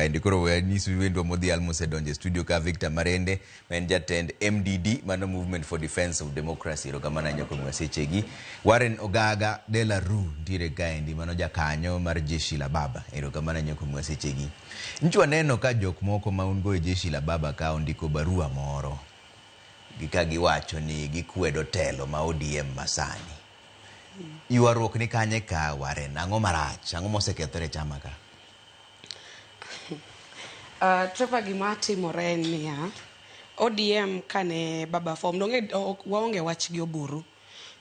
kaendi. Koro we anyisu wendwa modhial mosedonjo e studio ka, Victor Marende, ma en jatend MDD, mano Movement for Defense of Democracy. Erokamano ahinya kuom sechegi. Warren Ogaga de la Rue ntiere kaendi, mano jakanyo mar Jeshi la Baba. Erokamano ahinya kuom sechegi. Ncho aneno ka jok moko ma un go e Jeshi la Baba ka ondiko barua moro gi ka giwacho ni gikwedo telo ma ODM masani. Ywaruok ni kanye ka, Warren? Ang'o marach? Ang'o mosekethore e chama ka? Trevor, gima timore en niya, ODM kane baba formed, onge, waonge wach gi Oburu.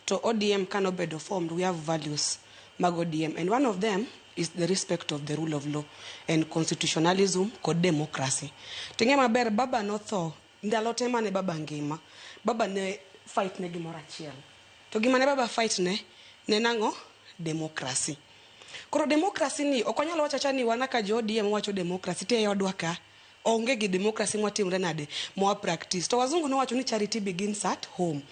To ODM kanobedo formed, we have values mag ODM, and one of them is the respect of the rule of law and constitutionalism kod democracy. Ting'e maber, baba notho ndalo te mane baba ngima, baba ne fight ne gimoro achiel. To gima ne baba fight ne nang'o? Democracy. Koro democracy ni ok wanyal wacho acha ni wan kaka jo ODM wacho democracy te e odwa ka. Onge gi democracy mwatimre nade mwa practice. To wazungu nowacho ni charity begins at home.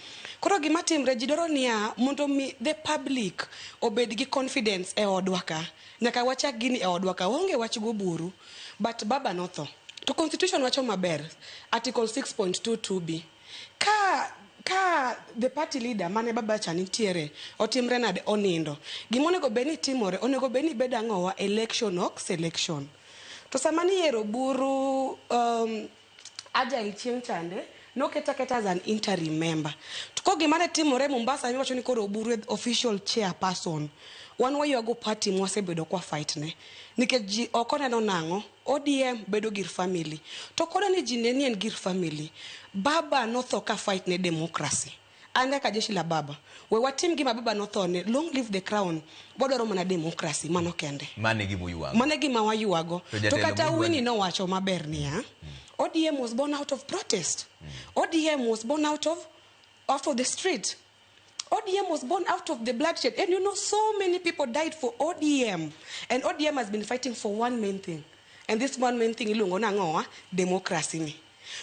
Koro gima timre, ji dwaro niya, mondo mi the public obed gi confidence e odwa ka. Nyaka wachak gini e odwa ka. Waonge wach goburu. But baba notho. To constitution wacho maber, article 6.22b. Ka the party leader mane baba cha nitiere otimre nade onindo. Gima onego bed ni timore, onego bed ni bedo ang'owa election ok selection. To sama niyiero Oburu Agile chieng' chande, noket aketa as an interim member. To ko gima ne timore Mombasa, miwacho ni koro Oburu e official chairperson. Wan waywago party mwasebedo kwa fight ne. Nikech ji ok oneno nang'o, ODM bedo gir family. To koda ni ji ne ni en gir family. Baba notho ka fight ne democracy. An kaka Jeshi la Baba, we watim gima baba notho ne, long live the crown. Wadwaro mana democracy, mano kende. Mano e gima uywago. Mano e gima waywago. To To jatelo kata mudwa Winnie nowacho maber niya, ODM was born out of protest. ODM was born out of the street. ODM was born out of the bloodshed. And so many people died for ODM. And ODM has been fighting for one main thing. And this one main thing iluongo nang'owa? Democracy ni.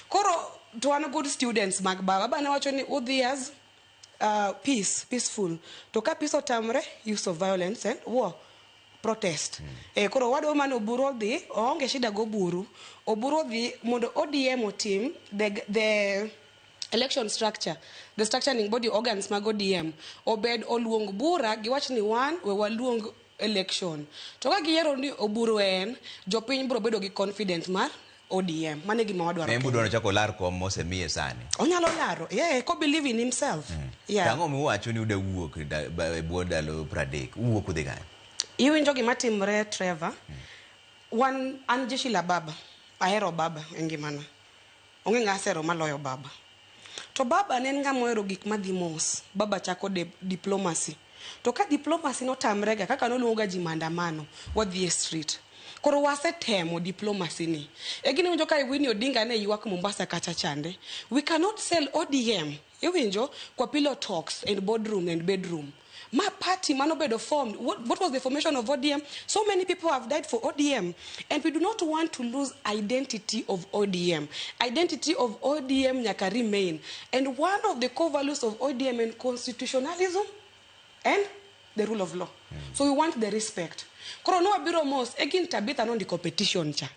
Koro to wan good students mag baba. Baba ne wacho ni udhi as peace, peaceful. To ka peace otamre, use of violence and war. Protest. Koro wadwa mane Oburu odhi, oonge shida go Oburu. Oburu odhi mondo ODM otim the election structure, the structuring body organs mag ODM, obed oluong bura giwach ni wan we waluong election. To ka giyiero ni Oburu en, jopiny biro bedo gi confidence mar ODM. Mano e gima wadwaro. Ne budwaro chako lar kom mosemiye sani. Onyalo laro. Yeah, ko believe in himself. Yeah. Tang'o miwacho ni uda wuok e bwo ndalo 30? Uwuok udhi kanye? Iwinjo gima timre, Trevor. Wan an Jeshi la Baba. Ahero baba e ngimana. Onge ng'a asero maloyo baba. To baba ne en ng'ama ohero gik madhi mos. Baba chako diplomacy. To ka diplomacy notamrega, kaka noluongo ga ji maandamano, wadhi e street. Koro wasetemo diplomacy ni. E gini winjo ka Winnie Odinga ne ywak Mombasa kacha chande. We cannot sell ODM. Iwinjo kwa pillow talks and boardroom and bedroom. Ma party manobedo formed. What was the formation of ODM? So many people have died for ODM. And we do not want to lose identity of ODM. Identity of ODM nyaka remain. And one of the core values of ODM is constitutionalism and the rule of law. So we want the respect. Koro no wabiro mos, egin Tabitha nondiko petition cha.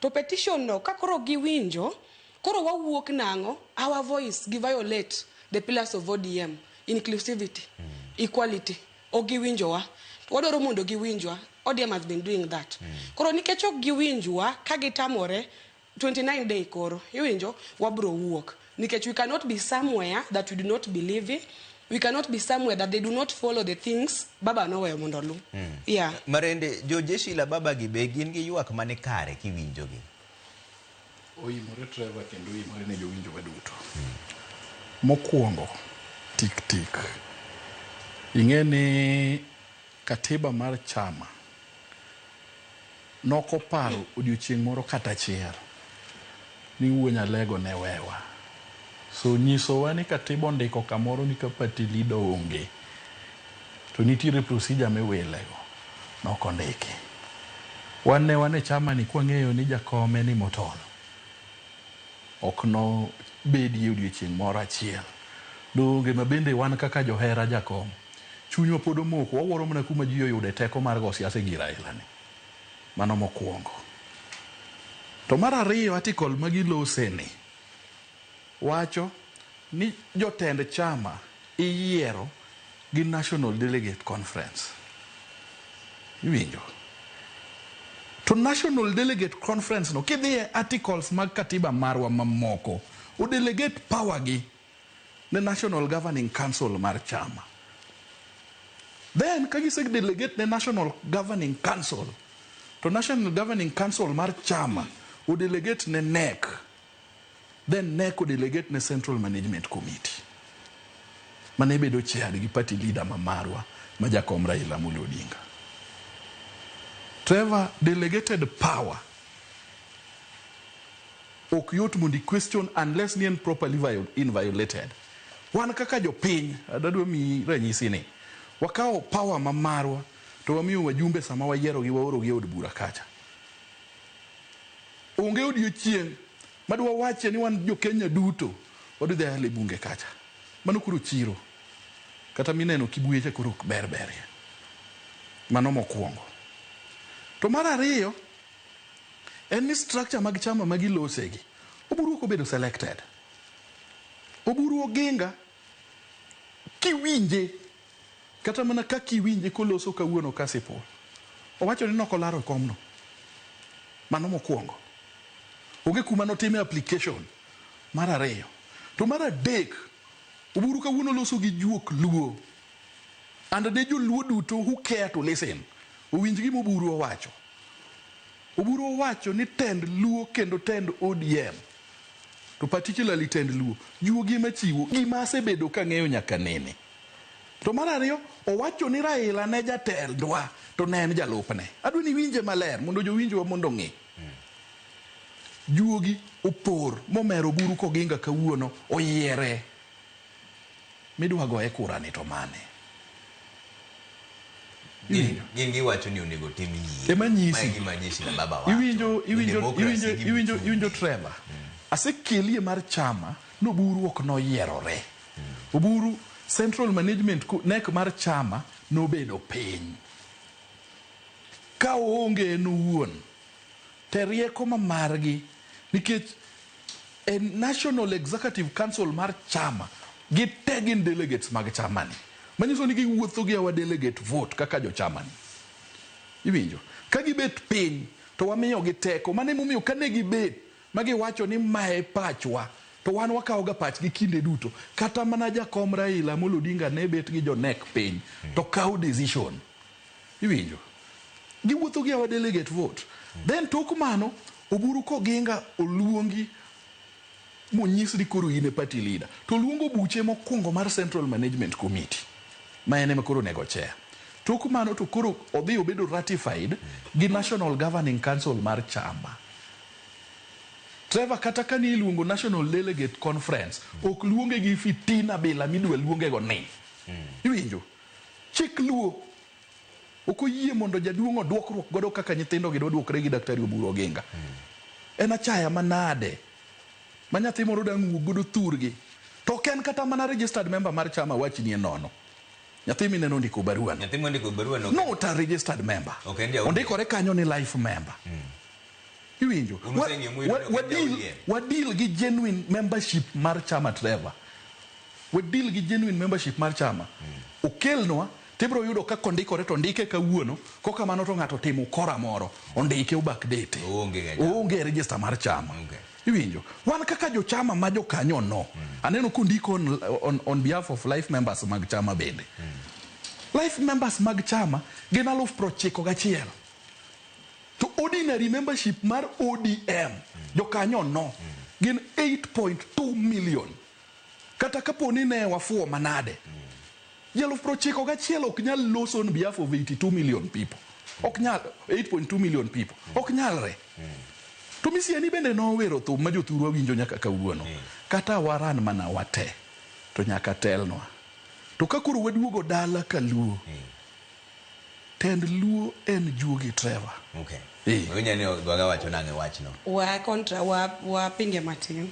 To petition no, ka koro giwinjo, koro wawuok nang'o, our voice gi violate the pillars of ODM, inclusivity, equality, ok giwinjowa. Wadwaro mondo giwinjwa. ODM has been doing that. Koro nikech ok giwinjwa, ka gitamore, 29 day koro, iwinjo, wabro wuok. Nikech we cannot be somewhere that we do not believe in. We cannot be somewhere that they do not follow the things baba noweyo mondo olu. Yeah. Marende, jo Jeshi la Baba gi be gin gi ywak mane kare kiwinjogi? Oimore, Trevor, kendo oimore ne jowinjo waduto. Mokwongo, tik tik. Ing'e ni katiba mar chama nokoparo odiochieng' moro kata achiel ni Wuo Nyalego ne wewa. So nyisowa ni katiba ondiko kamoro ni ka party leader onge to nitiere procedure miwilego nokondiki. Wan ne wan e chama ni kwang'eyo ni jakome ni motolo ok no bedie odiochieng' moro achiel. Donge ma bende wan kaka johera jakom chunywa pod omoko, wawuoro mana kuma ji oyude teko mar go siasa e gir aila ni. Mano mokwongo. To mar ariyo, article ma gilose ni wacho ni jotend chama iyiero gi National Delegate Conference. Iwinjo? To National Delegate Conference no kidhi e articles mag katiba marwa mamoko, o delegate power gi ne National Governing Council mar chama. Then ka gise delegate ne National Governing Council, to National Governing Council mar chama o delegate ne NEC. Then NEC o delegate ne Central Management Committee. Mane bedo chaired gi party leader ma marwa ma jakom Raila Amolo Odinga. Trevor, delegated power ok yot mondo i question unless ni en properly inviolated. Wan kaka jopiny, adwa miyi ranyisi ni, wakawo power ma marwa to wamiyo wajumbe sama wayierogi waorogi e od bura kacha. Onge odiochieng' madwa wache ni wan jo Kenya duto wadhi dhi yalo e bunge kacha. Mano koro chiro. Kata mineno Kibuye cha koro ok ber berie. Mano mokwongo. To mar ariyo, en ni structure mag chama ma gilosegi, Oburu ok obedo selected. Oburu Oginga kiwinje kata mana kaka iwinje koloso kawuono Kasipul, owacho ni nokolaro komno. Mano mokwongo. Onge kuma notime application. Mar ariyo. To mar adek, Oburu kawuono loso gi juok Luo. And ne joluo duto who care to listen, owinj gima Oburu owacho. Oburu owacho ni tend Luo kendo tend ODM, to particularly tend Luo, juogi ema chiwo gima asebedo kang'eyo nyaka nene. To mar ariyo, owacho ni Raila ne jatendwa to ne en jalupne. Adwa ni iwinje maler mondo jowinjwa mondo ong'e. Juogi opor momero Oburu Koginga kawuono oyiere midwa goye kura ni to mane? Gin giwacho ni onego tim yie. Ema nyisi. Mae gima jeshi la baba wacho. Iwinjo Ni iwinjo democracy iwinjo gima iwinjo ochung' iwinjo ne. Trevor. Asekelie mar chama noburu ok noyierore. Oburu Central Management nek mar chama nobedo piny. Ka oonge en owuon te rieko ma margi nikech e National Executive Council mar chama gite gin delegates mag chama ni. Manyiso ni giwuotho gi our delegate vote kaka jochama ni. Iwinjo? Ka gibet piny to wamiyo gi teko. Mano emomiyo kane gibet ma giwacho ni mae pachwa to wan wakawo ga pachgi kinde duto. Kata mana jakom Raila Amolo Odinga ne bet gi jo NEC piny to kawo decision. Iwinjo? Giwuotho gi our delegate vote. Then tok mano, Oburu Koginga oluongi monyis ni koro in e party leader. To oluongo buche mokwongo mar Central Management Committee ma en ema koro onego chair. Tok mano to koro odhi obedo ratified gi National Governing Council mar chama. Trevor kata ka ni iluongo National Delegate Conference, ok luonge gi fitina bila midwa luonge go ni. Iwinjo? Chik Luo ok oyie mondo jaduong' oduokruok godo kaka nyithindo gi dwa gi Daktari Oburu Oginga. En achaya manade ma nyathi moro dang' wuog godo thurgi to ok en kata mana registered member mar chama wachni e nono. Nyathi mineno ondiko barua no. Nyathi mondiko barua no. Not a registered member. Ok en ja ODM. Ondikore kanyo ni life member. Iwinjo? Un useng'iyo muyudo ni ok en ja ODM. Wa deal gi genuine membership mar chama Trevor. We deal gi genuine membership mar chama. Okelnwa tibiro yudo ka kondikore to ondike kawuono, kokamano to ng'ato timo ukora moro, ondike obackdate. Oonge ga chama. Oonge e register mar chama. Okay. Iwinjo? Wan kaka jochama ma jokanyo no, aneno kondiko on behalf of life members mag chama bende. Life members mag chama gin 91,000. To ordinary membership mar ODM, jokanyo no, gin 8.2 million. Kata kapo ni ne wafuwo manade, ji 91,000 ok nyal loso on behalf of 82 million people. Ok nyal, 8.2 million people. Ok nyalre. To Misiani bende nowero thum ma jothurwa winjo nyaka kawuono. Kata waran mana wate, to nyaka telnwa. To ka koro waduogo dala kaluo, tend Luo en juogi Trevor. Okay. Winjo ni Ogaga wacho nang'e wachno. Wa kontra wa pinge matin.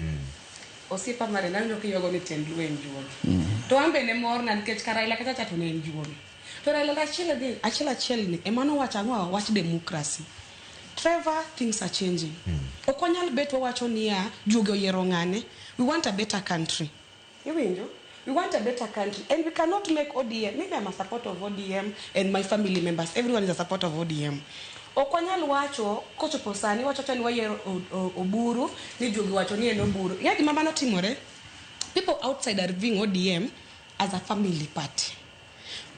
Osiepa mare nawinjo kiywago ni tend Luo en juogi. To an bende morna nikech ka Raila kacha cha to ne en juogi. To Raila achiel achiel achiel ni ema nowacho ang'o wach democracy. Trevor, things are changing. Ok wanyal bet wawacho niya juogi oyiero ng'ane. We want a better country. Iwinjo? We want a better country and we cannot make ODM. Maybe I'm a supporter of ODM and my family members. Everyone is a supporter of ODM. Ok wanyal wacho kochopo sani wacho ni wayiero Oburu ni juogi wacho ni en Oburu. Ya gima mano timore? People outside are viewing ODM as a family party.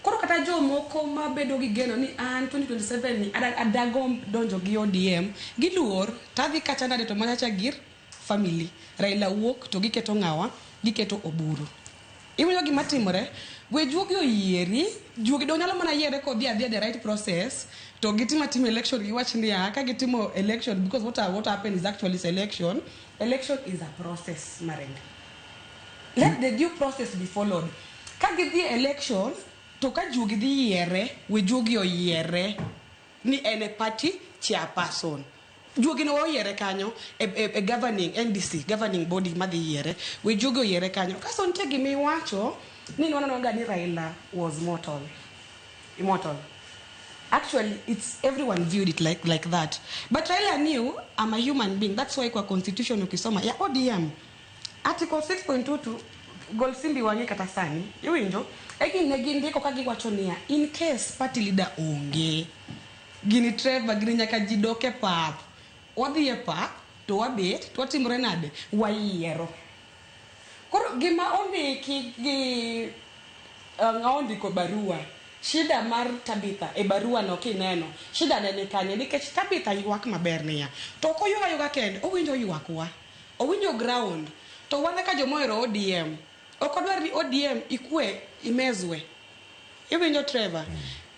Koro kata jomoko mabedo gi geno ni an 2027 ni adagomb donjo gi ODM, giluor tadhi kacha nade to machacha gir family. Raila wuok to giketo ng'awa, giketo Oburu. Iwinjo gima timore? We juogi oyieri, juogi do nyalo mana yiere kodhi adhiya the right process to gitimo atima election giwach niya ka gitimo election because what happened is actually selection. Election is a process, Marende. Let the due process be followed. Ka gidhi election to ka juogi dhi yiere, we juogi oyiere ni en e party chairperson. Juogi no oyiere kanyo e governing NDC, governing body madhi yiere, we juogi oyiere kanyo. Kaso nitie gima iwacho ni waneno ga ni Raila was mortal. Immortal. Actually, it's everyone viewed it like that. But Raila knew I'm a human being. That's why kwa constitution ukisoma ya ODM Article 6.22 gol simbi wang'e kata sani iwinjo e gin ne gindiko ka giwacho niya in case party leader onge gini Trevor gini nyaka ji dok e pap wadhi e pap to wabet to watimore nade wayiero koro gima ondiki gi ng'a ondiko barua shida mar Tabitha e barua no kineno shida ne ni kanye nikech Tabitha ywak maber niya to ok oywak ayuaga kende owinjo ywakwa owinjo ground to wan kaka jomohero ODM ok odwar ni ODM ikwe imezwe iwinjo Trevor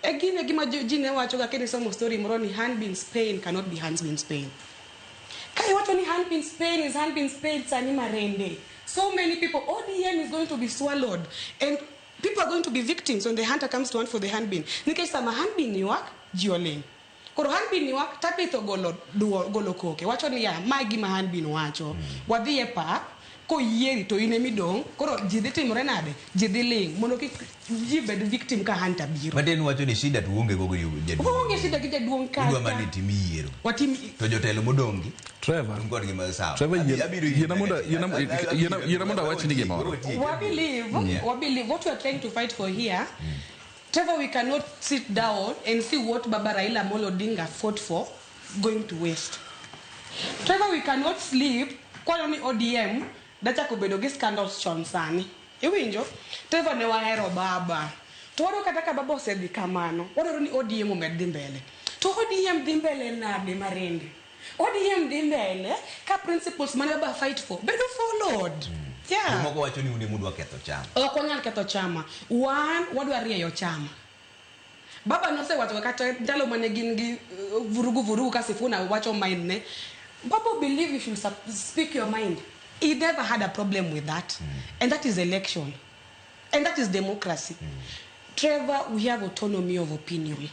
e gine gima ji ne wacho ga kinisomo story moro ni Hanbin's pain cannot be Hansbin's pain ka iwacho ni Hanbin's pain is Hanbin's pain sani marende so many people ODM is going to be swallowed and people are going to be victims when the hunter comes to hunt for the Hanbin nikech sama Hanbin ywak ji oling koro Hanbin ywak Tabitha ogolo golo koke wacho niya ma gima Hanbin wacho wadhi e pap koyieri to in emidong' koro ji dhi timore nade ji dhi ling' mondo kik ji bed victim ka hunter biro Matin wacho ni shida to uonge go gi jaduong'. Waonge shida gi jaduong' Udwa mana kata ni tim yiero. watim To jotelo modong' gi Trevor un kodgi ma sawa. Trevor, Abiro yiena mondo awachni gimoro. We believe we believe what we are trying to fight for here. Trevor, we cannot sit down and see what Baba Raila Amolo Odinga fought for going to waste. Trevor, we cannot sleep kwano ni ODM dachako bedo gi scandals chon sani. Iwinjo? Trevor ne wahero baba. To wadwaro kata ka baba osedhi kamano, wadwaro ni ODM omed dhi mbele. To ODM dhi mbele nade Marende? ODM dhi mbele ka principles mane baba fight for bedo followed. Yeah. Jomoko wacho ni un emudwa ketho chama. Ok wanyal ketho chama. Wan wadwa rieyo chama. Baba nosewacho kata ndalo mane gin gi vurugu vurugu ka Sifuna wacho mind ne. Baba believe you should speak your mind. He never had a problem with that. And that is election. And that is democracy. Trevor, we have autonomy of opinion.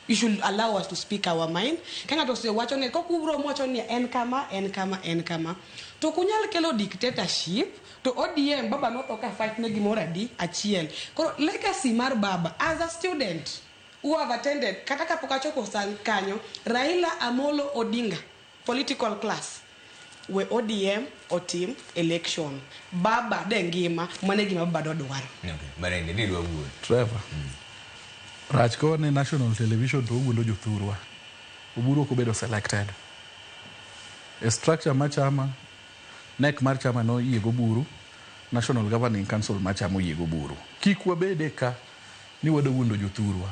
You should allow us to speak our mind. Ka ng'ato osewacho ni kok ubro wacho ni en kama, en kama, en kama. To ok unyal kelo dictatorship to ODM baba notho ka fight ne gimoro adi achiel. Koro legacy mar baba as a student who have attended kata kapok achopo san kanyo Raila Amolo Odinga political class we ODM otim election. Baba de ngima mane gima baba dodwaro. Okay. Marende ni dwa wuoyo. Trevor rach ka wan e national television to wawuondo jothurwa Oburu ok obedo selected e structure mar chama NEC mar chama noyie goburu National Governing Council mar chama oyie goburu kik wabede ka ni wadwa wuondo jothurwa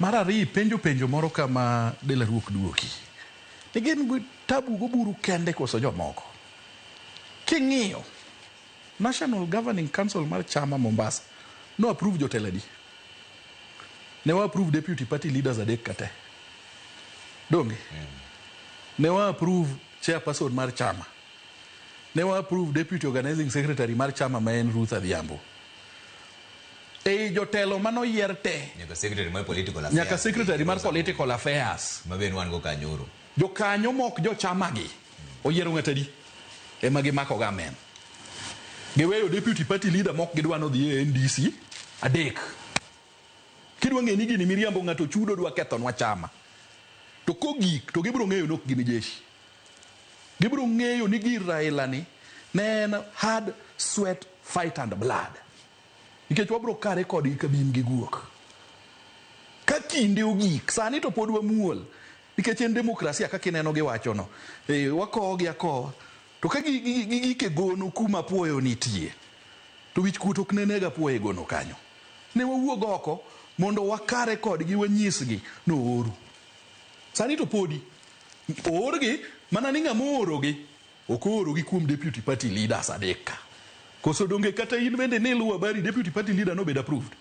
mar ariyo ipenjo penjo moro kama Delaru ok duoki ni gin gi tabu goburu kende koso jomoko king'iyo National Governing Council mar chama Mombasa no approve jotelo adi ne wa approve deputy party leaders adek kate donge ne wa approve chairperson mar chama ne wa approve deputy organizing secretary mar chama ma en Ruth Adhiambo ei jotelo manoyier te Nyaka secretary mar political affairs. nyaka secretary mar political affairs Ma be wan go kanyoro. jokanyo mok jochama gi oyiero ng'at adi ema gimako ga amen giweyo deputy party leader mok gidwa nodhi e NDC adek kidwa ng'e ni gini miriambo ng'ato chudo dwa kethonwa chama to kogik to gibiro ng'eyo ni ok gin jeshi Gibiro ng'eyo ni gir Raila ni ne en hard sweat, fight and blood. Nikech wabiro kare kodgi ka bim gi guok. Ka kinde ogik, sani to pod wamuol. Nikech en demokrasia kaka ineno giwachono. E, wakowogi akowa. To ka gigik e gono kuma apuoyo nitie, to wich kuot ok ne neg apuoyo e gono kanyo. Ne wawuog oko mondo wakare kodgi wanyisgi nooru. Sani to podi oorgi mana ni ng'ama oorogi ok oorogi kuom deputy party leaders adek ka. Koso donge kata in bende niluwo habari deputy party leader nobedo approved?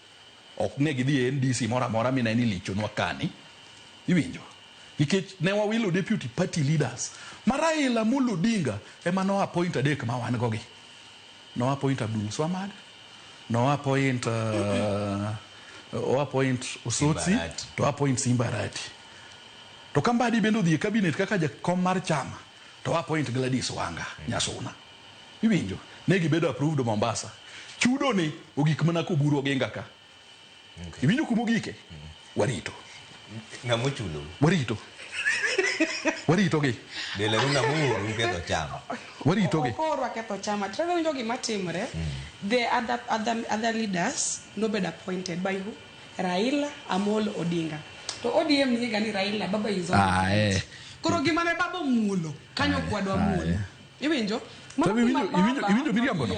Ok ne gidhi e NDC moro amora mine ni lichonwa kani. Iwinjo? Nikech ne wawilo deputy party leaders ma Raila Amolo Odinga ema no appoint adek ma wan go gi. No appoint Abdul Swamad, no appoint o appoint Osotsi, to appoint Simba Arati. To ka Mbadi bende odhi e cabinet kaka jakom mar chama, to appoint Gladys Wanga Nyasuna. Iwinjo? Ne gibedo approved Mombasa. Chudo ni ogik mana koburu Oginga ka. Okay. Iwinjo kuma ogike? Warito. Ng'ama ochulo? Warito. Warito gi. Delaru ng'ama ooro ketho chama. Warito gi. Ok oorwa ketho chama. Trevor winjo gima timre. The other leaders nobedo appointed by who? Raila Amolo Odinga. To ODM ng'iga ni Raila baba is on. Koro gima ne baba omulo kanyo kwadwa mulo. Iwinjo? Iwinjo miriambo no?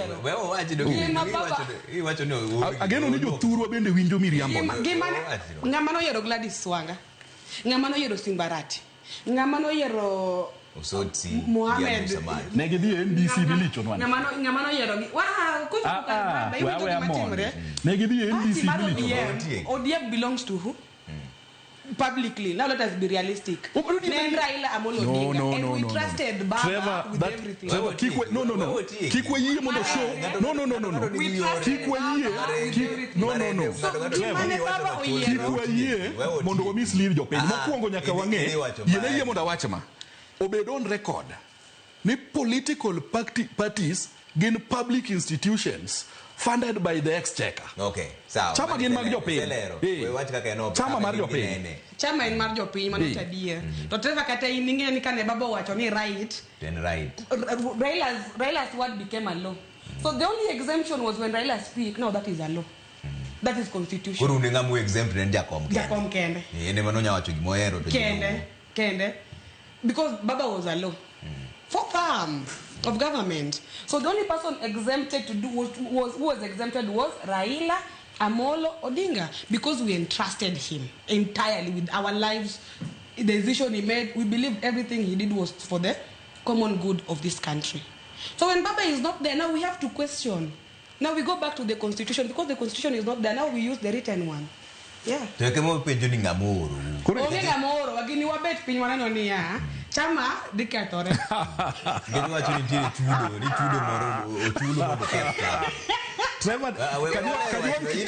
Iwacho ni ageno ni jothurwa bende winjo miriambo no. Ng'ama noyiero Gladys Wanga, ng'ama noyiero Simba Arati, ng'ama noyiero Osotsi, Mohamed. Ne gidhi e NDC milichonwa. Ng'ama noyiero gi. Wa kochopo kar baba, iwinjo gima timore? Ne gidhi e NDC Party mar milichonwa. ODM, ODM belongs to who? Publicly. Now let us be realistic. Ne Raila Amolo Odinga. No, and no, we no, no. trusted Baba Trevor, with that, everything. Trevor, kik no, no, no. Kik wayie mondo show. No, no, no, no, no. We trusted Kik wayie. Baba with everything. No, no, no. So, gima ne Baba Kik oyiero. wayie mondo wa mislead jopiny. Mokwongo nyaka wang'e. Yiene yie mondo awach ma. Obed on record ni political parties gin public institutions funded by the exchequer. Okay, sawa. Chama gin mag jopiny. Chama mar jopiny. Chama en mar jopiny mano to adier. To Trevor kata in ing'eyo ni kane baba owacho ni right, Then right. Raila's word became a law. So the only exemption was when Raila speak. No, that is a law. That is constitution. Koro un ng'ama exempt en jakom kende. Jakom kende. En ema nonya wacho gima ohero to ji Kende, kende. Because Baba was a law. Fourth arm of government. So the only person exempted to do was who was exempted was Raila Amolo Odinga, because we entrusted him entirely with our lives. The decision he made, we believed everything he did was for the common good of this country. So when Baba is not there, now we have to question. Now we go back to the constitution, because the constitution is not there. Now we use the written one. Yeah. To eke mo penjo ni ng'ama oorou. Onge ng'ama ooro, gini wabet piny waneno niya, chama dhi kethore. Nikech iwacho ni nitiere chudo, ni chudo moro ochulo mondo oketh chama. Trevor,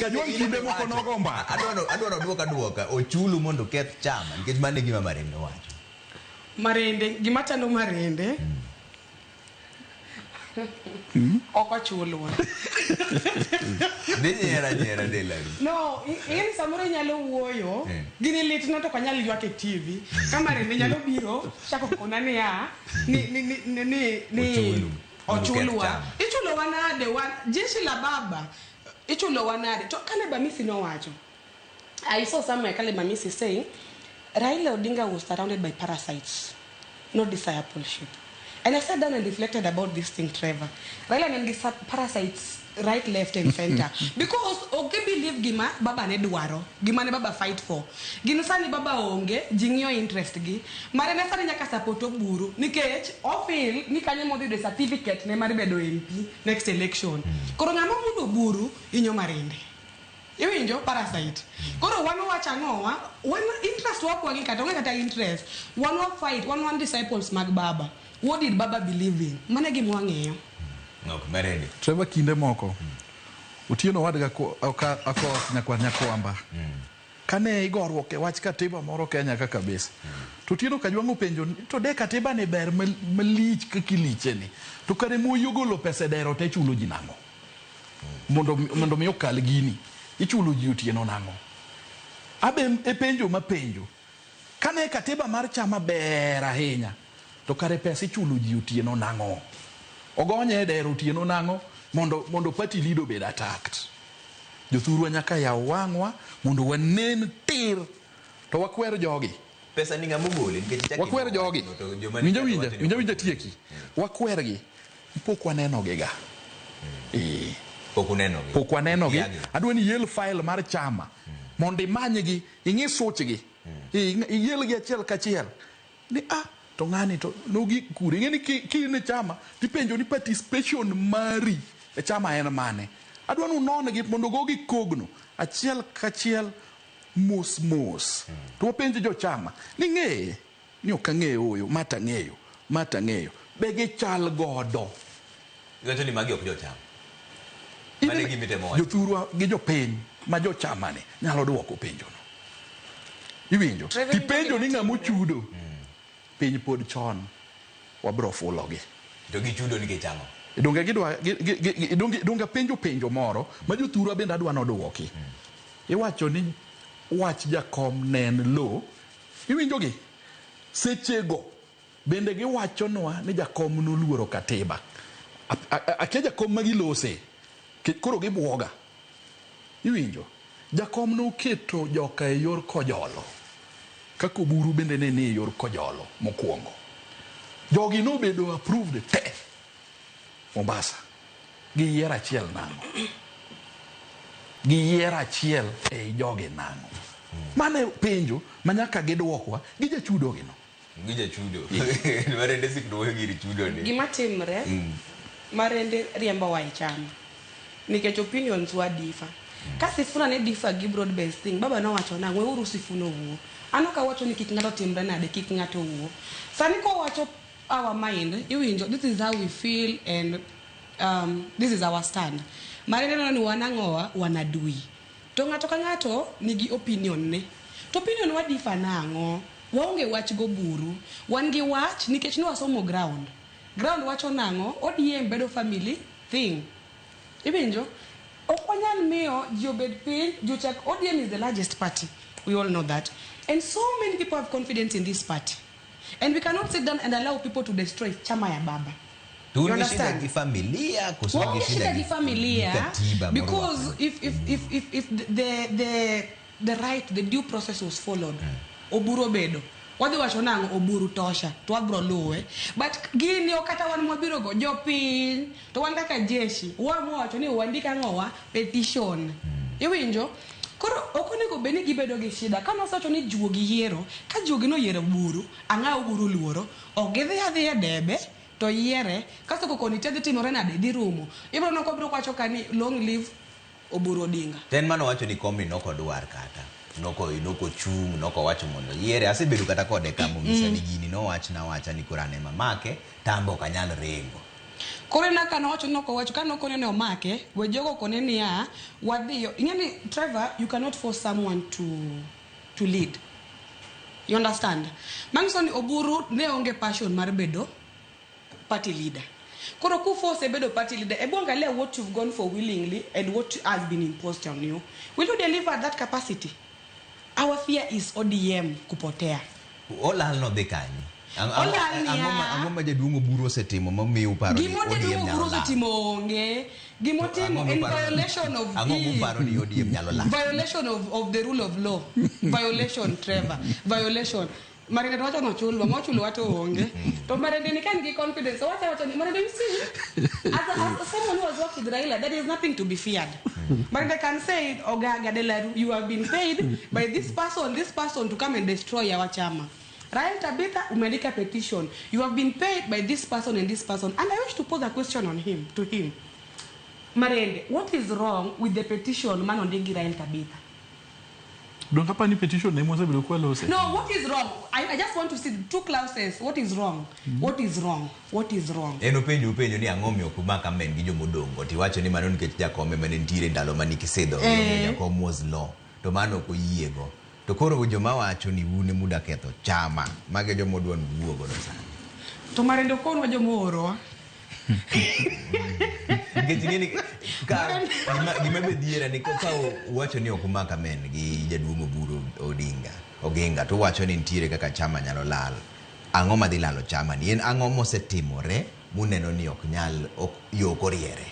Kajwang' kinde moko nogo mbaka. Adwaro duoka duoka, ochulu mondo oketh chama, nikech mano e gima Marende owacho. Marende, gima chando Marende, ok ochulwa. Dhi nyiera nyiera Delaru. No, in samoro inyalo wuoyo, gini litna to ok anyal ywak e TV. Ka Marende nyalo biro, chako kona niya, ni Ochulu. ochulwa. Ichulowa nade? Wan jeshi la baba. Ichulowa nade? To Caleb Amisi nowacho. I saw somewhere Caleb Amisi saying, Raila Odinga was surrounded by parasites, not discipleship. And I sat down and reflected about this thing, Trevor. Raila ne nigi parasites right, left and center. Because ok believe gima baba ne dwaro, gima ne baba fight for. Gin sani baba onge, ji ng'iyo interest gi. Mare ne sani nyaka support Oburu, nikech o feel ni kanyo modhi yudo certificate ne mar bedo MP next election. Koro ng'ama mulo Oburu hinyo Marende. Iwinjo parasite. Koro wan wacho ang'owa, wan interest wa kwagi kata onge kata interest. Wan wa fight, wan wan disciples mag baba. What did baba believe in? Mano e gima wang'iyo. Ok, Marende. Trevor kinde moko Otieno wadga akoth nyakwar Nyakwamba. Kane igoruok e wach katiba moro Kenya ka kabisa. To Otieno Kajwang' openjo ni to de katiba ni ber malich kaka iliche ni. To kare Moi ogolo pesa e dero te chulo ji nang'o? Mondo mi okal gini. Ichulo ji Otieno nang'o? Abe e penjo mapenjo. Kane katiba mar chama ber ahinya. To kare pesa ichulo ji otieno nang'o? Ogonye e dero otieno nang'o mondo party leader obed attacked. Jothurwa nyaka yaw wang'wa mondo wanen tir to wakwer jogi. Pesa ni ng'ama ogole nikech ichako Wakwer jogi. to joma Winja ni winja, wacho ni winja ok winja ogole. tieki. Wakwergi. Pok waneno gi ga. Pok unenogi. Pok wanenogi. Ikiagi. Adwa ni iel file mar chama mondo imanygi, ing'i suchgi. Ielgi achiel kachiel. Ni a to ng'ani to nogik kure. Ing'e ni ki in e chama tipenjo ni participation mari e chama en mane. Adwa ni unon-gi mondo ogogi kogno achiel kachiel mos mos. To wapenj jochama ni ng'eye ni ok ang'eyo oyo, ma to ang'eyo, ma to ang'eyo. Be gichal godo. Iwacho ni magi ok jochama. Mano e gima itemo wacho. Jothurwa gi jopiny ma jochama ni nyalo duoko penjono. Iwinjo? Trevor, Tipenjo ni gima ng'ama timore. ochudo. Piny pod chon wabro fulogi. To gichudo nikech ang'o? Donge gidwa donge penjo penjo moro ma jothurwa bende adwa noduoki. Iwacho ni wach jakom ne en lo. Iwinjo gi? Sechego bende giwachonwa ni jakom noluoro katiba. Akia jakom ma gilose. Koro gibuoga. Iwinjo? Jakom noketo joka e yor kojolo. Kaka Oburu bende ne ni e yor kojolo mokwongo. Jogi nobedo approved te Mombasa. Giyiero achiel nang'o? Giyiero achiel ei jogi nang'o? Mano e penjo ma nyaka giduokwa gi jachudo gino. Gi jachudo. Marende sik duoyo gir chudo ni. Gima timre, Marende riembo wa e chama. Nikech opinions wa differ. Ka Sifuna ne differ gi broad based thing, baba nowacho nang'o, weuru Sifuna owuo. An ok awacho ni kik ng'ato timre nade, kik ng'ato owuo. Sani kowacho our mind, iwinjo, this is how we feel and this is our stand. Marende neno ni wan ang'owa, wan adui. To ng'ato ka ng'ato nigi opinion ne. To opinion wa differ nang'o? Waonge wach go buru. Wan gi wach nikech ne wasomo ground. Ground wacho nang'o? ODM bedo family thing. Iwinjo? Ok wanyal miyo ji obed piny, ji ochak ODM is the largest party. We all know that. And so many people have confidence in this party. And we cannot sit down and allow people to destroy chama ya baba. To You un gi shida understand? gi familia koso Waonge shida gi familia katiba because if the right, the due process was followed, Oburu obedo. Wadhi wacho nang'o Oburu tosha to wabro luwe. But gini ok kata wan mwabiro go jopiny to wan kaka jeshi waamua wacho ni wandik ang'owa petition. Iwinjo? Koro ok onego bed ni gibedo gi shida. Ka nosewacho ni juogi yiero, ka juogi noyiero Oburu, ang'a Oburu luoro, ok gidhi adhiya debe to yiere, kasto koko nitie dhi timore nade, dhi rumo. Ibro neno kobiro wacho ka ni long live Oburu Odinga. To en mano wacho ni komni nokodwar kata. Noko chung', noko wacho mondo yiere. Asebedo kata kode ka monyisa ni gini nowachna awacha ni koro an ema make, to an be ok anyal ringo. Koro na ka nowacho ni ok owacho, ka nokone ni omake, we jogo kone niya, wadhiyo. Ing'e ni, Trevor, you cannot force someone to lead. You understand? Manyiso ni Oburu ne onge passion mar bedo party leader. Koro ku force bedo party leader, ebu angalia what you've gone for willingly and what has been imposed on you. Will you deliver that capacity? Our fear is ODM kupotea. Olal no dhi kanye? Olal niya. Ang'o ma jaduong' Oburu osetimo mamiyo uparo ni Gima ODM jaduong' nyalo Oburu lal? osetimo onge. Gima otimo Ang'o in muparo- violation of Ang'o muparo ni ODM nyalo lal? Violation of the rule of law. Violation, Trevor. Violation. Marende to wacho nochulwa, mochulwa to onge. To Marende ni ka nigi confidence, owacho awacha ni Marende, you see, as someone who has worked with Raila, there is nothing to be feared. Marende can say, Ogaga Delaru, you have been paid by this person, this person to come and destroy our chama. Rael Tabitha, umeandika petition. You have been paid by this person and this person. And I wish to pose a question on him, to him. Marende, what is wrong with the petition man ondigi Rael Tabitha? Donge apani petition ne mosebedo kwa lose? No, what is wrong? I just want to see two clauses. What is wrong? What is wrong? What is wrong? En openjo ni ang'o miyo ok umak amen gi jomodongo tiwacho ni mano nikech jakome mane nitiere ndalo mane kisidho jakom was law to mano ok oyiego. To koro joma wacho ni un emuda ketho chama, mage joma udwa ni uwuo godo sani. To Marende ok onwa joma oorowa. Nikech ing'e ni ka gima be dhiera ni ka uwacho ni ok umak amen gi jaduong' Oburu Odinga, Oginga, to uwacho ni nitiere kaka chama nyalo lal. Ang'o madhi lalo chama ni? En ang'o mosetimore muneno ni ok nyal ok yo ok oriere?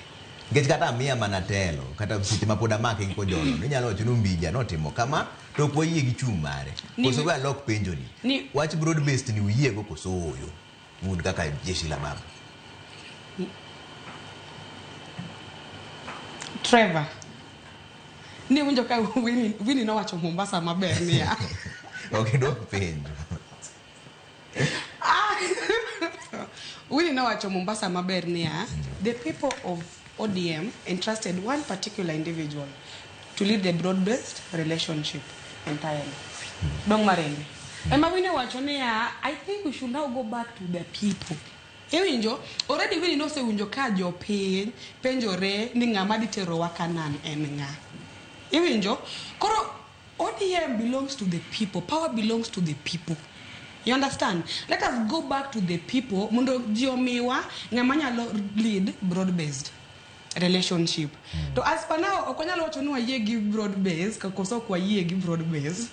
Nikech kata amiya mana telo, kata seche ma pod amake gi Kojolo, ninyalo wacho ni Ombija notimo kama to ok wayie gi chung' mare. Koso we alok penjo ni. Wach broad based ni uyiego koso ooyo? Un kaka jeshi la baba. Trevor. Ni winjo ka Winnie, Winnie nowacho Mombasa maber niya. Ok idwok penjo. Winnie nowacho Mombasa maber niya, the people of ODM entrusted one particular individual to lead the broad-based relationship entirely. Dong Marende. Ema Winnie owacho niya, I think we should now go back to the people. Iwinjo, already Winnie nosewinjo ka jopiny penjore ni ng'ama diterowa Canaan en ng'a. Iwinjo, koro ODM belongs to the people. Power belongs to the people. You understand? Let us go back to the people mondo ji omiwa ng'ama nyalo lead broad based relationship. To as per now ok wanyal wacho ni wayie gi broad based koso ok wayie gi broad based.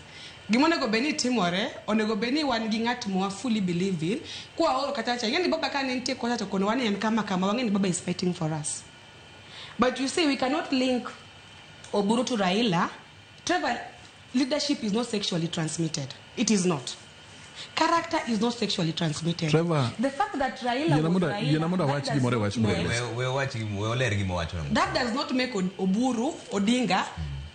Gima onego bed ni timore, onego bed ni wan gi ng'at ma fully believe in. Kwaoro kata cha, ing'e ni baba ka ne nitie kocha to konowa ni en kama kama, wang'e ni baba is fighting for us. But you see, we cannot link Oburu to Raila. Trevor, leadership is not sexually transmitted. It is not. Character is not sexually transmitted. Trevor, the fact that Raila was Raila, yiena mondo awach gimoro e wach broad-based. We wach we oler gima owacho. That does not make Oburu Odinga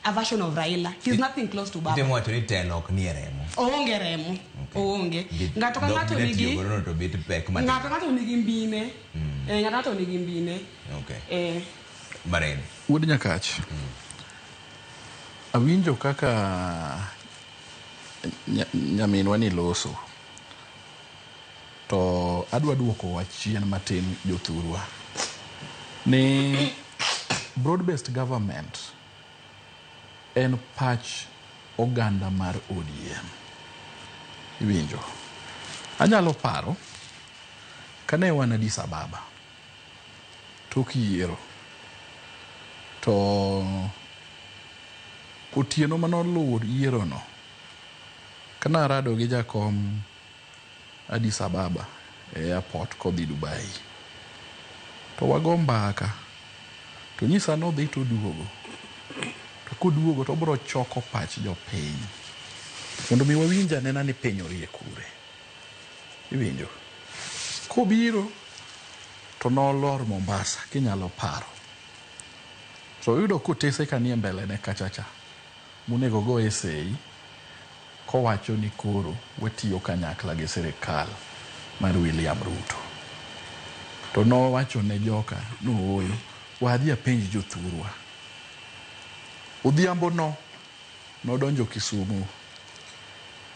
a version of Raila. He's nothing close to Baba. Itemo wacho ni telo ok nie remo. Oonge remo. Oonge. Ng'ato ka ng'ato nigi godo to bet pek matin. Ng'ato ng'ato nigi mbine. Ng'ato ng'ato nigi mbine. Okay. Marene. Wuod Nyakach. Awinjo kaka nyaminwa ni loso. To adwa duoko wach chien matin jothurwa. Ni broad-based government en pach oganda mar ODM. Iwinjo. Anyalo paro kane wan Addis Ababa tok yiero to otieno manoluwo yiero no kana arado gi jakom Addis Ababa e airport kodhi Dubai to wago mbaka to nyisa nodhi to oduogo to koduogo to obiro choko pach jopiny mondo mi wawinj anena ni piny orie kure. Iwinjo. Kobiro to nolor Mombasa kinyalo paro. To oyudo kotese kanie mbele ne kachacha monego goye sei kowacho ni koro watiyo kanyakla gi sirikal mar William Ruto. To nowacho ne joka nooyo wadhi apenj jothurwa. Odhiambo no nodonjo Kisumu.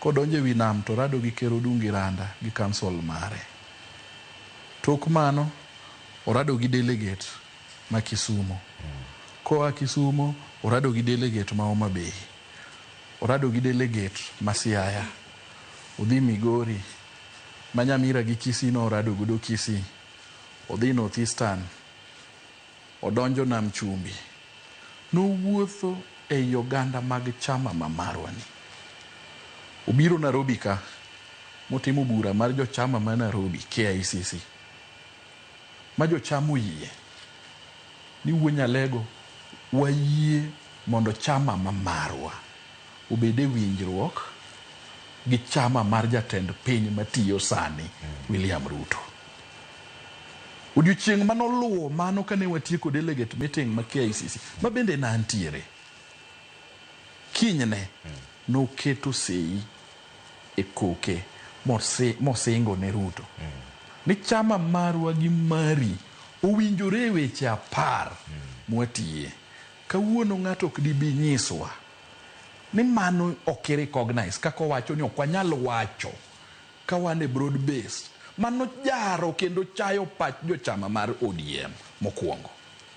Kodonjo e wi nam to rado gi Ker Odungi Randa gi council mare. Tok mano orado gi delegate ma Kisumu. Koa Kisumu orado gi delegate ma Homa Bay. Orado gi delegate ma Siaya. Odhi Migori. Ma Nyamira gi Kisii no orado godo Kisii. Odhi North Eastern. Odonjo Nam Chumbi. Nowuotho ei oganda mag chama ma marwa ni. Obiro Nairobi ka motimo bura mar jochama ma Nairobi KICC. Ma jochama oyie ni Wuo Nyalego wayie mondo chama ma marwa obed e winjruok gi chama mar jatend piny matiyo sani William Ruto. Odiochieng' manoluwo mano kane watieko delegate meeting ma KICC ma bende nantiere. Kinyne noketo sei e koke mosingo ne Ruto. Ni chama marwa gi mari owinjore e weche 10 mwatiye. Kawuono ng'ato ok dibi nyiswa ni mano ok i-recognize kaka owacho ni ok wanyal wacho ka wan e broad based. Mano jaro kendo chayo pach jochama mar ODM mokwongo.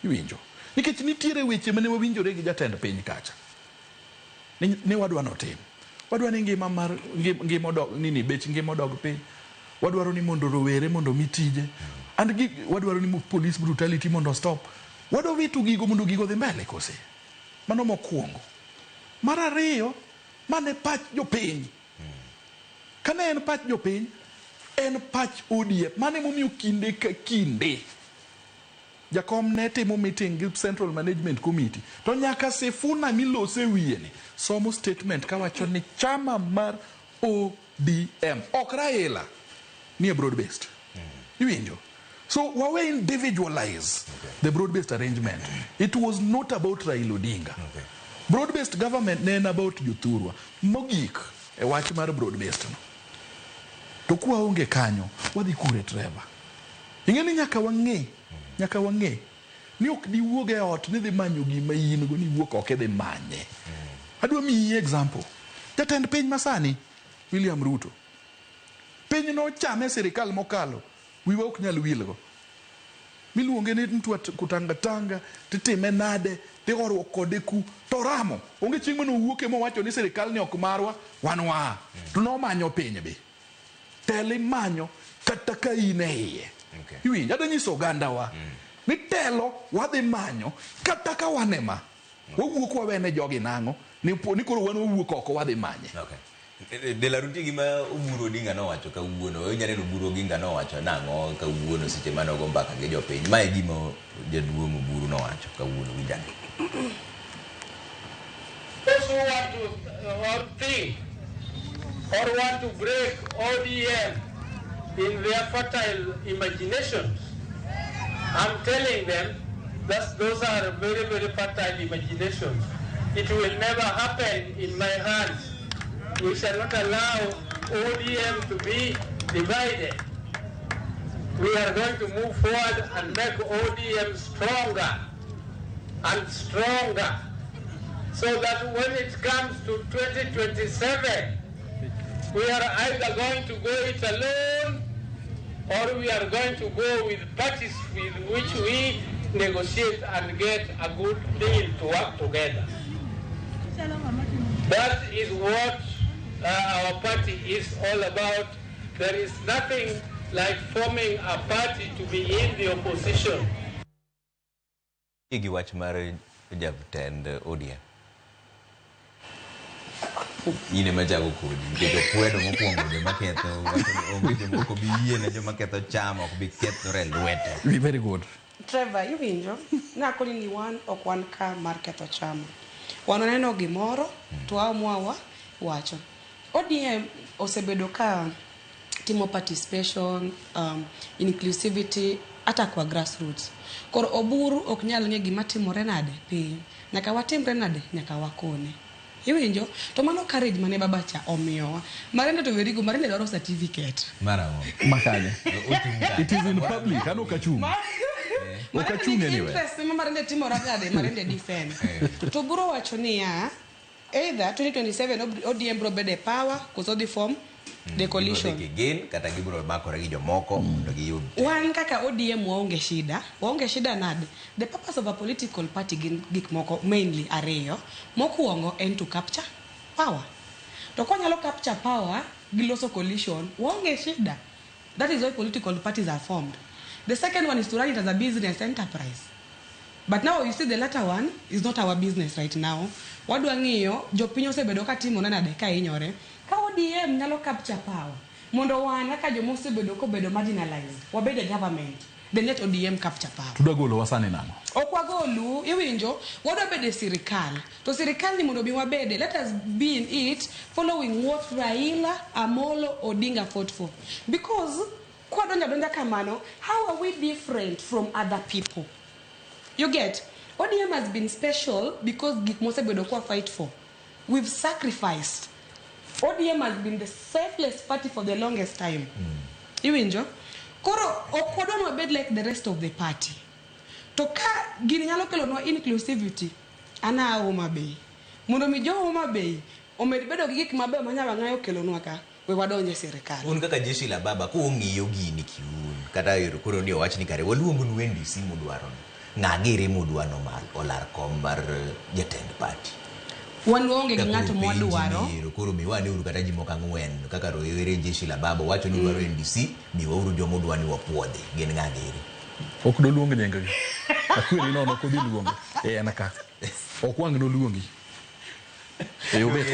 Iwinjo? Nikech nitiere weche mane wawinjore gi jatend piny kacha. Ni wadwa notim. Wadwa ni ngima mar ngima odog nini bech ngima odog piny. Wadwaro ni mondo rowere mondo mi tije. And gi wadwaro ni police brutality mondo stop. Wadwa wito gigo mondo gigo dhi mbele kose. Mano mokwongo. Mar ariyo, mane pach jopiny. Kane en pach jopiny, En pach ODM. Mano emomiyo kinde ka kinde jakom ne timo meeting gi Central Management Committee to nyaka Sifuna milose wiye ni somo statement kawacho ni chama mar ODM ok Raila nie broad based. Iwinjo? So wawe individualize the broad based arrangement. It was not about Raila Odinga. Broad based government ne en about jothurwa. Mogik e wach mar broad based no. To kwaonge kanyo, wadhi kure Trevor? Ing'e ni nyaka wang'e, nyaka wang'e ni ok diwuog e ot ni dhi manyo gima in go ni iwuok oko idhi manye. Adwa miyi example. Jatend piny masani, William Ruto, piny nochame sirikal mokalo, wiwa ok nyal wilgo. Miluonge ni mtu kutangatanga, titime nade, tigoruok kode ku, to ramo. Onge chieng' mane owuoke mowacho ni sirikal ni ok marwa, wan waa. To nomanyo piny be. Telo imanyo kata ka in e iye. Iwinjo? Adwa nyiso ogandawa ni telo wadhi manyo kata ka wan ema. Wawuok wawene jogi nang'o? Ni, ni koro wan wawuok oko wadhi manye. Okay. De La Rue nitie gima Oburu Odinga nowacho kawuono. Inya neno Oburu Oginga nowacho nang'o kawuono seche mane ogo mbaka gi jopiny. Mae e gima jaduong' Oburu nowacho kawuono winjane. Those who want to or think or want to break ODM in their fertile imaginations, I'm telling them that those are very, very fertile imaginations. It will never happen in my hands. We shall not allow ODM to be divided. We are going to move forward and make ODM stronger and stronger, so that when it comes to 2027, we are either going to go it alone or we are going to go with parties with which we negotiate and get a good deal to work together. That is what our party is all about. There is nothing like forming a party to be in the opposition. Gi wach mar jatend ODM. In ema chako kodi nikech okwedo mokwongo joma ketho onge joma ok obi yie ne joma ketho chama ok bi kethore e lwete. Very good. Trevor, iwinjo? Nakoni ni wan ok wan ka mar ketho chama. Wan waneno gimoro to waamua wacho. ODM osebedo ka timo participation, inclusivity hata kwa grassroots. Koro Oburu ok nyal ng'e gima timore nade piny. Nyaka watimre nade? Nyaka wakone. Iwinjo? To mano courage mane baba cha omiyowa. Marende to werigo, Marende dwaro certificate. Mar ang'o? Makanye. Ochung' kanye? It is in public, an ok achung'. Ok Marende achung' nigi anywhere. interest ma Marende timore nade, Marende defend. To Oburu wacho niya, either 2027 ODM bro bedo e power koso dhi form the coalition. Gibiro dhi gin kata gibiro makore gi jomoko mondo giyud. Wan kaka ODM waonge shida. Waonge shida nade? The purpose of a political party gin gik moko mainly ariyo. Mokwongo en to capture power. To kwanyalo capture power gi loso coalition, waonge shida. That is why political parties are formed. The second one is to run it as a business enterprise. But now you see the latter one is not our business right now. Wadwa ng'iyo jopiny osebedo ka timore nade ka hinyore. Ka ODM nyalo capture power mondo wan kaka joma osebedo kobedo marginalized wabed e government, then let ODM capture power. Tudwa golo wa sani nang'o? Ok wagolu, iwinjo, wadwa bedo e sirikal. To sirikal ni mondo mi wabede, let us be in it following what Raila Amolo Odinga fought for. Because kwadonjo adonja kamano, how are we different from other people? You get? ODM has been special because gik mosebedo kwa fight for. We've sacrificed. ODM has been the selfless party for the longest time. Iwinjo? Koro ok wadwa ni wabed like the rest of the party. To ka gini nyalo kelonwa inclusivity, an aa Homa Bay. Mondo mi jo Homa Bay omed bedo gi gik mabeyo ma Nyawang'ayi okelonwa ka, we wadonj e sirikal. Un kaka jeshi la baba kung'iyo gini kiun kata ero koro ni owach ni kare waluongonu NDC mudwaro no. Ng'a giri mudwa no mar olar kom mar jatend party. Wan waonge gi Kaka ng'ato koro penji mwadwaro. ni ero koro miwane uru kata ji moko ang'wen kaka rowere jeshi la baba wacho ni udwaro NDC miwauru joma udwa ni wapuodhi gin ng'a giri. Ok doluong nying gi. Akweri nono ok odhi luongo. E en ka. Ok wang' noluongi. E obet.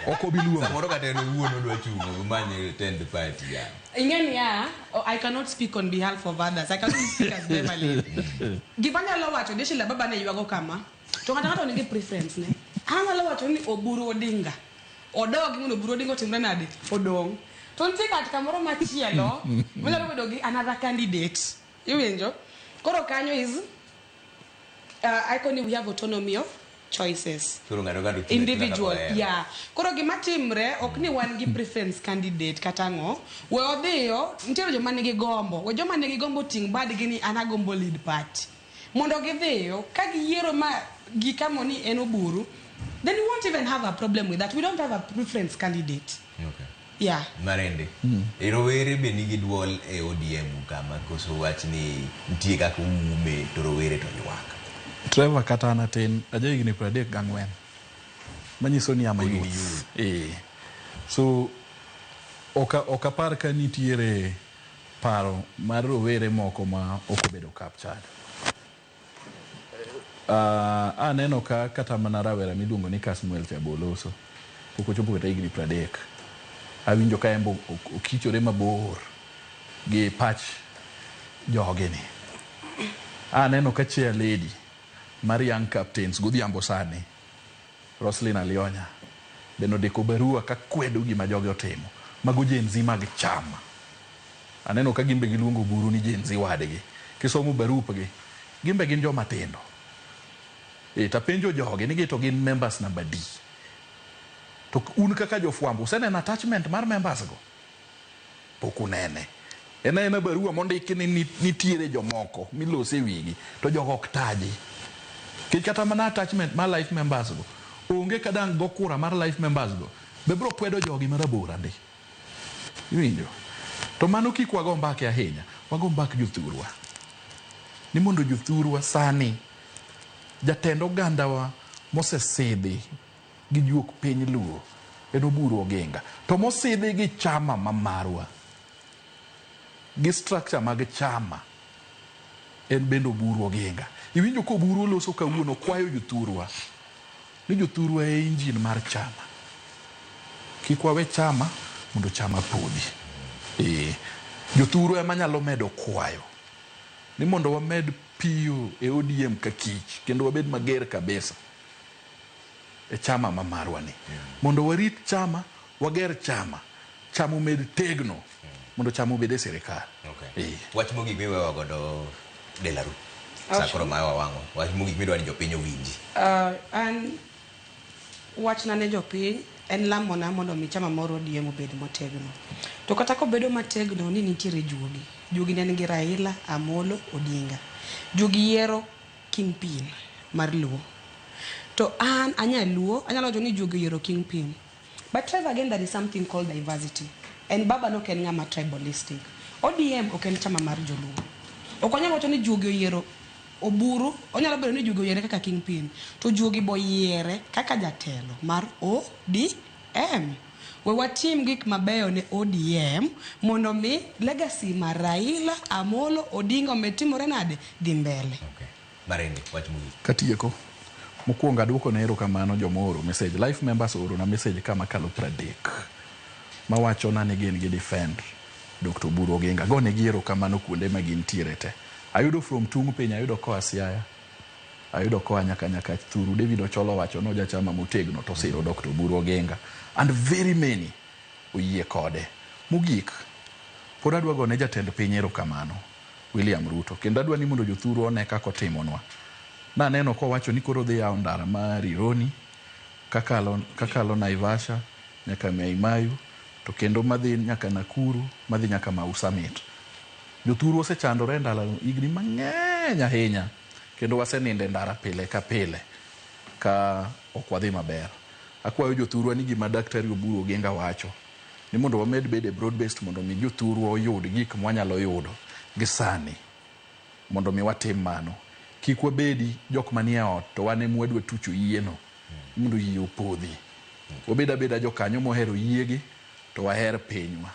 Ok obi luongo. Samoro kata en owuon odwa chungo omany tend party ya. Ing'e niya, oh, I cannot speak on behalf of others. I cannot speak as Beverly. Gima anyalo wacho, Deshila baba ne ywago kama. To ng'ato ng'ato nigi preference ne. An anyalo wacho ni Oburu Odinga. Odogi mondo Oburu Odinga otimre nade? Odong'. To nitie kat kamoro machielo manyalo bedo gi another candidate. Iwinjo? Koro kanyo is I we have autonomy of choices. Koro ng'ato ng'ato chung' Individual, kaka ohero. Yeah, koro gima timre ok ni wan gi preference candidate kata ang'o. We odhiyo nitiere joma nigi gombo, we joma nigi gombo ting' badgi ni an agombo lead party mondo gidhiyo ka giyiero ma gikamo ni en Oburu, then we won't even have a problem with that. We don't have a preference candidate. Yeah. Marende. Rowere be nigi duol e ODM kama koso wach ni nitie kaka uume to rowere to ywak? Trevor, kata an atin, aja higni 34. Manyiso ni am a Pod in youth. So ok apar ka nitiere paro mar rowere moko ma ok obedo captured. Aneno ka kata mana rawera miluongo ni Kasmuel Chaboloso pok ochopo kata higni 30. Awinjo ka en be okichore mabor gi pach jogini. Aneno ka chair lady mar Young Captains godhiambo sani, Roslyn Alionya, bende ondiko barua ka kwedo gima jogi otimo. Mago Gen Z mag chama. Aneno ka gin be giluongo Oburu ni Gen Z wadgi. Kisomo barupgi, gin be gin joma tindo. Tapenjo jogi ni to gin members namba D. To un kaka jofwambo useneno attachment mar members go? Pok unene. En aena barua mondiki ni nitiere jomoko milose wigi to jogo ok taji. Nikech kata mana attachment mar life members go onge ka dang' go kura mar life members go be biro kwedo jogi marabora ndi. Iwinjo? To mano kik wago mbaka ahinya, wago mbak jothurwa. Ni mondo jothurwa sani jatend ogandawa mosesidhi gi juok piny Luo en Oburu Oginga. To mosidhi gi chama ma marwa, gi structure mag chama, en bende Oburu Oginga. Iwinjo ka Oburu oloso kawuono kwayo jothurwa ni jothurwa e engine mar chama. Kik wawe chama mondo chama podhi. Jothurwa ema nyalo medo kwayo ni mondo wamed piyo e ODM ka kich kendo wabed mager kabisa e chama ma marwa ni. Mondo warit chama, wager chama, chama omed tegno mondo chama obed e sirikal. Wach mogik miwewa godo Delaru. Sa koro ma wawang'o. Wach mogik midwa ni jopiny owinji. An wachna ne jopiny en lamona mondo mi chama mar ODM obed motegno. To kata kobedo mategno ni nitiere juogi. Juogi ne nigi Raila Amolo Odinga. Juogi yiero kingpin mar Luo. To an anyaluo, anyalo wacho ni juogi oyiero kingpin. But Trevor, again, there is something called diversity. And baba no ok en ng'ama tribalistic. ODM ok en chama mar joluo. Ok wanyal wacho ni juogi oyiero Oburu, onyalo bedo ni juogi oyiere kaka kingpin, to juogi bo yiere kaka jatelo mar ODM. We watim gik mabeyo ne ODM mondo mi legacy mar Raila Amolo Odinga omed timore nade dhi mbele. Marende, wach mogik. Katieko, mokwongo aduoko ne erokamano joma ooro message. Life members oorona message kama kalo 30 mawachona ni gin gi defend Dr. Oburu Oginga. Agonegi erokamano kuonde ma gintiere te. Ayudo from tung' piny, ayudo koa Siaya, ayudo koa nyaka Nyakach Thuru. David Ocholo owacho ni oja chama motegno to osiro Dr. Oburu Oginga. And very many oyie kode. Mogik, pod adwa gone jatend piny erokamano, William Ruto. Kendo adwa ni mondo jothuru one kaka otimonwa. Naneno kowacho ni koro odhi yawo ndara mar Rironi, kakalo Naivasha, nyaka Mai Mahiu, to kendo madhi nyaka Nakuru, madhi nyaka Mau Summit. Jothuru osechandore e ndalano higni mang'eny ahinya, kendo wasenindo e ndara pile ka pile ka ok wadhi maber. Akwayo jothurwa ni gima Daktari Oburu Oginga wacho ni mondo wamed bedo e broad based mondo mi jothurwa oyud gik mwanyalo yudo gi sani, mondo mi watim mano. Kik wabedi jok manie ot to wan ema wadwa tucho yieno mondo yie opodhi. Wabed abeda jokanyo mohero yiegi to waher pinywa.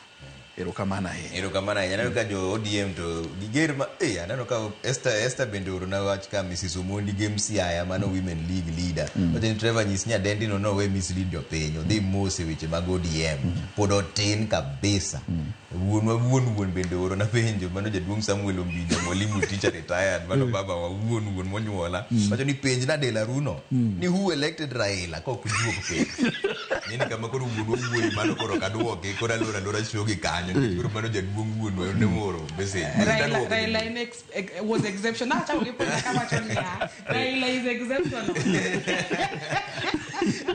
Erokamano ahinya. Erokamano ahinya. Aneno ka jo ODM to giger ma eh aneno ka Esther bende oorona wach ka Mrs. Omondi Gem Siaya mano Women League leader. Wacho ni Trevor nyis nyadendi no nowe mislead jopiny odhi mos e weche mag ODM. Pod otin kabisa. Wuonwa wuon wuon bende oorona penjo mano jaduong' Samuel Ombija mwalimu teacher retired mano baba wa wuon wuon monyuola. Wacho ni penj na De La Runo ni who elected Raila ka ok ojuok piny. Nini kama koro wuonwa wuoyi mano koro ok aduoke koro aloro alora shogi kanyo nikech koro mano jaduong' wuonwa ne oro message. Raila was exceptional. Achako gi point kawacho niya, Raila is exceptional.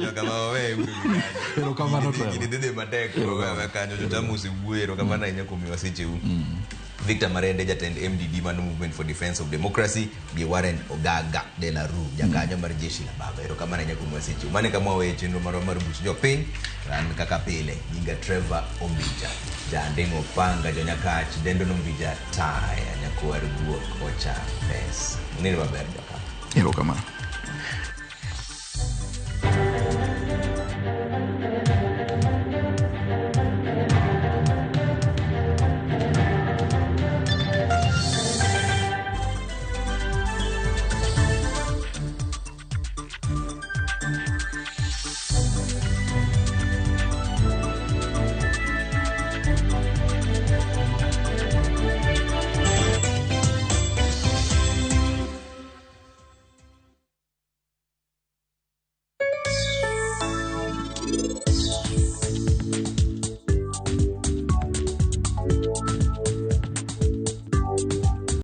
Joka ma wawe uru gi kanyo. Erokamano, Trevor. Gini dhi dhi matek koro wawe kanyo jotamusi wuoyo erokamano ahinya kuom miwa secheu. Victor Marende jatend MDD mano Movement for Defense of Democracy gi Warren Ogaga de la Rue jakanyo mar Jeshi la Baba. Erokamano ahinya kuom secheu. Mano e kama waweyo chenro marwa mar buch jopiny. An kaka pile nyinga Trevor Ombija. Janding'o panga jonyakach dendo nombija taya nyakwar guok ocha pesa. Unindo maber joka. Erokamano.